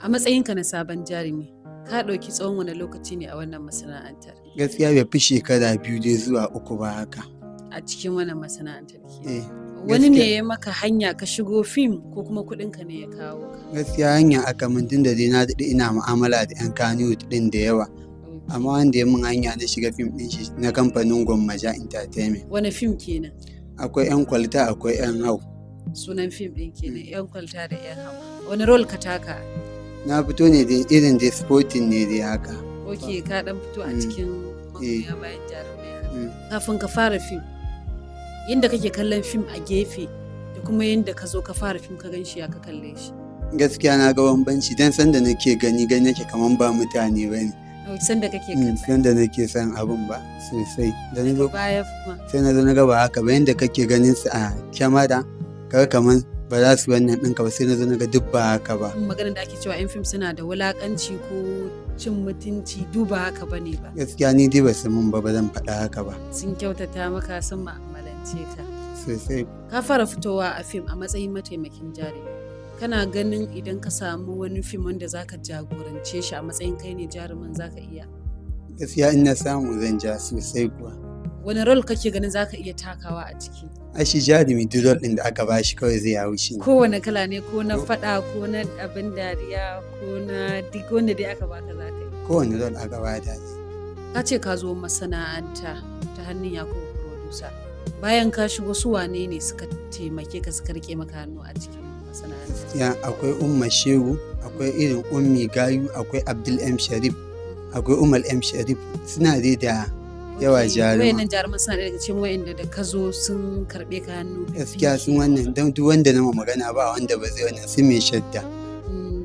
A matsayinka na sabon jarumi, ka ɗauki tsawon wani lokaci ne a wannan masana'antar? Gaskiya bai fi shekara 2 dai zuwa 3 ba haka. A cikin wannan masana'antar ke. Eh. Wani ne Gaskiya ya maka hanya ka shigo fim ko kuma kuɗinka ne ya kawo ka? Gaskiya hanya aka min, tun da dai na daɗe ina mu'amala da 'yan Kannywood ɗin da yawa. Amma wanda ya min hanya na shiga fim ɗin shi na kamfanin Gwammaja Entertainment. Wani fim kenan? Akwai 'Yan Kwalta, akwai 'Yan Hau. Sunan fim ɗin kenan, 'Yan Kwalta da 'Yan Hau. Wani role ka taka? Na fito ne dai irin dai supporting ne dai haka. Ok, ka ɗan fito a cikin magoya bayan jarumai haka. Kafin ka fara fim, yadda kake kallon fim a gefe da kuma yadda ka zo ka fara fim ka gan shi, ya ka kalle shi? Gaskiya na ga bambanci, don sanda nake gani, gani nake kaman ba mutane ba ne. Oh, sanda kake kalla. Sanda nake son abun ba sosai. Da na zo Baya kuma. sai na zo na ga ba haka ba, yanda kake ganin su a kyamara kaga kaman ba za su wannan ɗinka ba, sai na zo na ga duk ba haka ba. Maganar da ake cewa 'yan fim suna da wulakanci ko cin mutunci, duba haka bane ba? Gaskiya ni dai ba su mun ba, ba zan faɗa haka ba. Sun kyautata maka, sun mu'amalance ka. Sosai. Ka fara fitowa a fim a matsayin mataimakin jarumi. Kana ganin idan ka samu wani fim wanda zaka jagorance shi a matsayin kai ne jarumin, zaka iya? Gaskiya in na samu zan ja sosai kuwa. Wani role kake ganin zaka iya takawa a ciki? Ai shi jarumi duk role ɗin da aka bashi kawai zai hau shi ne. Kowane kala ne, ko na faɗa ko na abin dariya ko na duk wanda dai aka baka zaka yi? Kowane role aka bada. Ka ce ka zo masana'anta ta hannun Yakubu Producer. Bayan ka shigo, su wane ne suka taimake ka, suka rike maka hannu a cikin masana'anta? Ya akwai Umma Shehu, akwai irin Ummi Gayu, akwai Abdul M Sharif, akwai Umar M Sharif, suna dai da yawa jaruma. Wayannan jaruman suna ɗaya daga cikin wayanda da ka zo sun karɓe ka hannu. Gaskiya sun wannan, don duk wanda na ma magana ba wanda ba zai wannan, su mai shadda.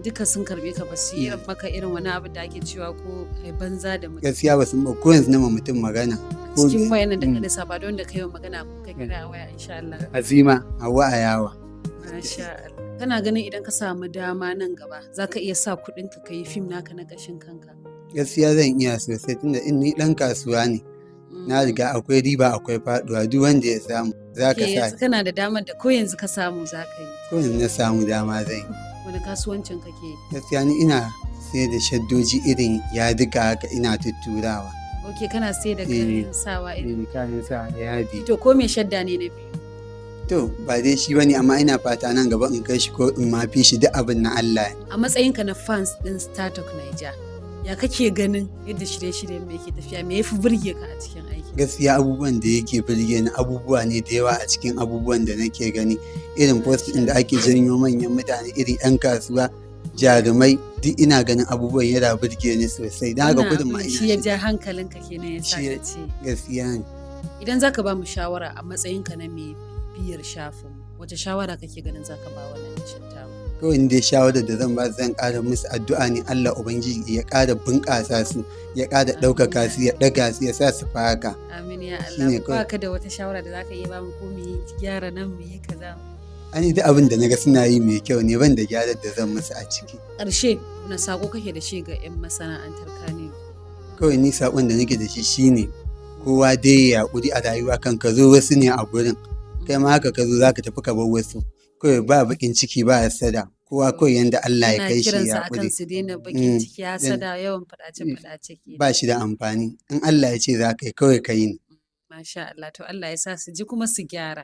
Duka sun karɓe ka, ba su yi irin maka irin wani abu da ake cewa ko kai banza da mutum. Gaskiya ba sun ba, ko yanzu na ma mutum magana. Ko Cikin wayannan da ka lissafa, don da kai wa magana ko ka kira a waya, insha Allah. Azima Hauwa Ayawa. Masha Allah. Kana ganin idan ka samu dama nan gaba za ka iya sa kuɗinka ka yi fim naka na ƙashin kanka? Gaskiya zan iya sosai, tunda in ni ɗan kasuwa ne. Na riga akwai riba akwai faɗuwa, duk wanda ya samu za ka Ke sa. yanzu kana da damar da ko yanzu ka samu za ka yi? Ko yanzu na samu dama zan yi. Wani kasuwancin kake yi? Gaskiya ni ina sayar da shaddoji, irin yadika haka, ina tutturawa. Ok, kana sai da Eh. kayan sawa irin. Eh, kayan sa yadi. To, ko mai shadda ne na biyu? To, ba dai shi bane, amma ina fata nan gaba in kai shi ko in ma fi shi, duk abin na Allah ne. A matsayinka na fans ɗin StarTalk Naija, ya kake ganin yadda shirye-shiryen me yake tafiya? Me yafi burge ka a cikin aiki? Gaskiya abubuwan da yake burge ni, abubuwa ne da yawa a cikin abubuwan da nake gani. Irin post ɗin da ake janyo manyan mutane, irin 'yan kasuwa, jarumai, duk ina ganin abubuwan yana burge ni sosai. Don haka Wannan gudun ma abin ina shi ya shiga. ja hankalinka kenan ya sa Shi ka ce. Gaskiya ne. Idan zaka ba mu shawara a matsayinka na mai bibiyar shafin, wace shawara kake ganin zaka ba wannan tashar tamu? Kawai ni dai shawarar da zan ba, zan ƙara musu addu'a ne, Allah Ubangiji ya ƙara bunƙasa su, ya ƙara ɗaukaka su, ya ɗaga su, ya sa su fi haka. Amin ya Shine Allah. kawai. Ba ka da wata shawara da zaka iya ba mu, ko mu yi gyara nan, mu yi kaza? Ani duk abin da naga suna yi mai kyau ne, ban da gyarar da zan musu a ciki. Ƙarshe, wani sako kake da shi ga 'yan masana'antar Kannywood? Kawai ni saƙon da nake da shi shine kowa dai ya haƙuri a rayuwa, kan ka zo wasu ne a gurin. Kai ma haka ka zo za ka tafi ka bar wasu. Kawai ba baƙin ciki ba hasada. Kowa kawai yanda Allah ya Kana kai shi kiransu ya akan haƙuri. su daina baƙin ciki, hasada, yawan faɗace-faɗace kenan. Ba shi da amfani. In Allah ya ce za ka yi, kawai ka yi ne. Masha Allah, to Allah ya sa su ji kuma su gyara.